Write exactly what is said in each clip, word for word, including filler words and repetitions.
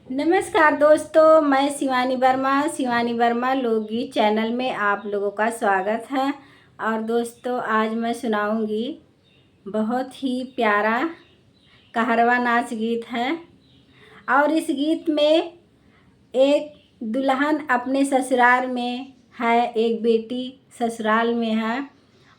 नमस्कार दोस्तों, मैं शिवानी वर्मा, शिवानी वर्मा लोकगीत चैनल में आप लोगों का स्वागत है। और दोस्तों, आज मैं सुनाऊंगी बहुत ही प्यारा कहरवा नाच गीत है। और इस गीत में एक दुल्हन अपने ससुराल में है, एक बेटी ससुराल में है,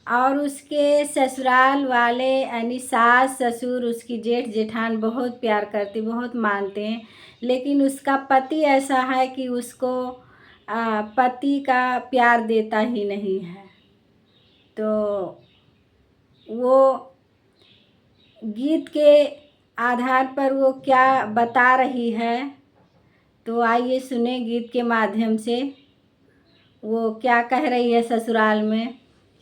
और उसके ससुराल वाले यानी सास ससुर, उसकी जेठ जेठान बहुत प्यार करते, बहुत मानते हैं, लेकिन उसका पति ऐसा है कि उसको, आ, पति का प्यार देता ही नहीं है। तो वो गीत के आधार पर वो क्या बता रही है, तो आइए सुने गीत के माध्यम से। वो क्या कह रही है ससुराल में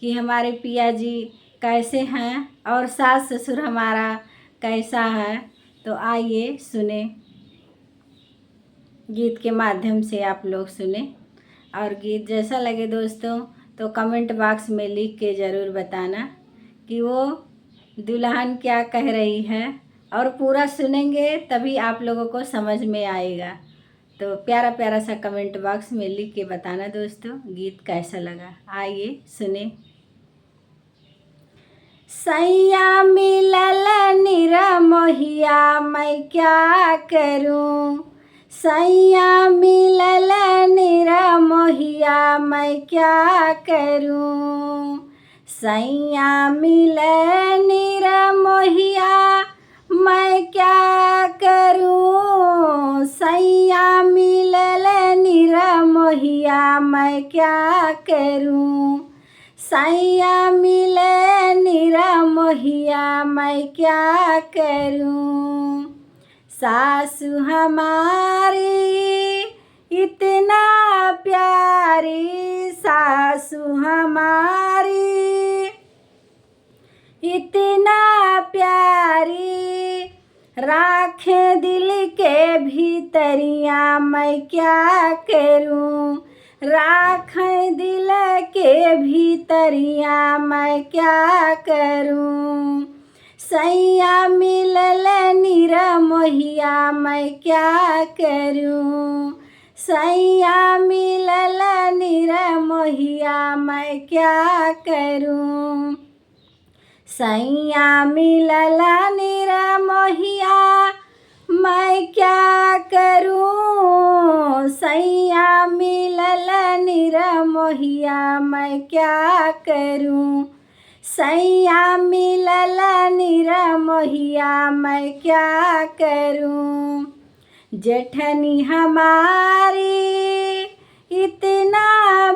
कि हमारे पिया जी कैसे हैं और सास ससुर हमारा कैसा है, तो आइए सुने। गीत के माध्यम से आप लोग सुने। और गीत जैसा लगे दोस्तों, तो कमेंट बॉक्स में लिख के ज़रूर बताना कि वो दुल्हन क्या कह रही है, और पूरा सुनेंगे तभी आप लोगों को समझ में आएगा। तो प्यारा प्यारा सा कमेंट बॉक्स में लिख के बताना दोस्तों, गीत कैसा लगा। आइए सुने। सैया मिलल निरमोहिया, मैं क्या करूं? सैया मिलल निरमोहिया, मैं क्या करूं? सैया मिलल निरमोहिया, मैं क्या करूं? सैया मिलल निरमोहिया, मैं क्या करूं? सैया मिले निरमोहिया, मैं क्या करूं? सासु हमारी इतना प्यारी, सासु हमारी इतना प्यारी, राखे दिल के भीतरिया, मैं क्या करूं? राखे दिल के भीतरिया, मैं क्या करूं? सैया मिलल निरमोहिया, मैं क्या करूं? सैया मिलल निरमोहिया, मैं क्या करूं? सैया मिलल निरमोहिया, मैं क्या करूं? सैया मिलल निरमोहिया, मैं क्या करूं? सैया मिलल निरमोहिया, मैं क्या करूं? जेठनी हमारी इतना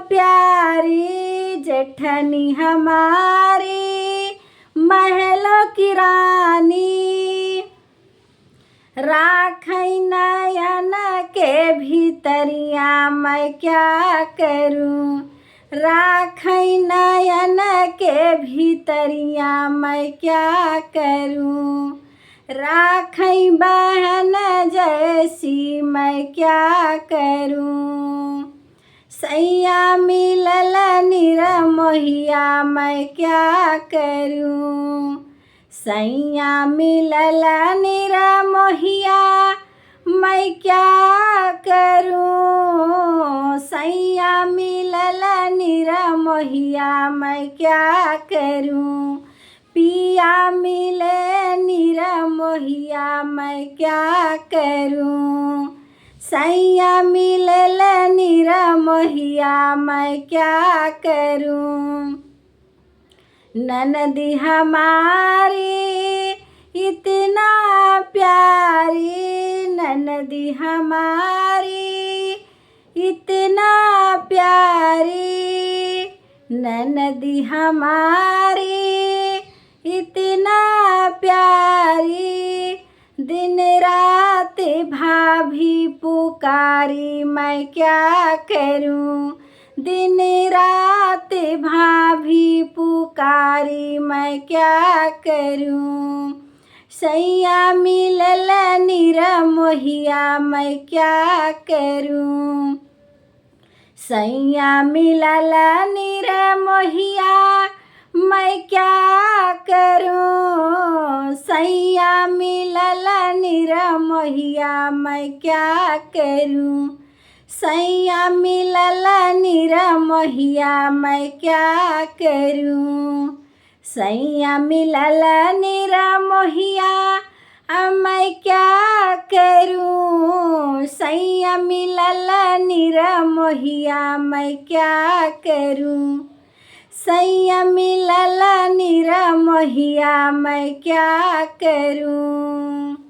प्यारी, जेठनी हमारी महलों की रानी, राखै नयन के भीतरिया, मैं क्या करूं? राखै नयन के भीतरिया, मैं क्या करूं? राखै बहन जैसी, मैं क्या करूं? सैया मिलल निरमोहिया, मैं क्या करूं? सैया मिलल निरमोहिया, मैं क्या करूं? सैया मिलल निरमोहिया, मैं क्या करूं? पिया मिले निरमोहिया, मैं क्या करूं? सैया मिलल निरमोहिया, मैं क्या करूं? ननदी हमारी इतना प्यारी, ननदी हमारी इतना प्यारी, ननदी हमारी इतना प्यारी, दिन रात भाभी पुकारी, मैं क्या करूं? दिन रात भाभी पुकारी, मैं क्या करूं? सैया मिलल निरमोहिया, मैं क्या करूं? सैया मिलल निरमोहिया, मैं क्या करूं, सैया मिलल निरमोहिया, मैं क्या करूं। सैया मिलल निरमोहिया, मैं क्या करूं। सैया मिलल निरमोहिया, अब मैं क्या करूं। सैया मिलल निरमोहिया, मैं क्या करूं। सैया मिलल निरमोहिया, मैं क्या करूं।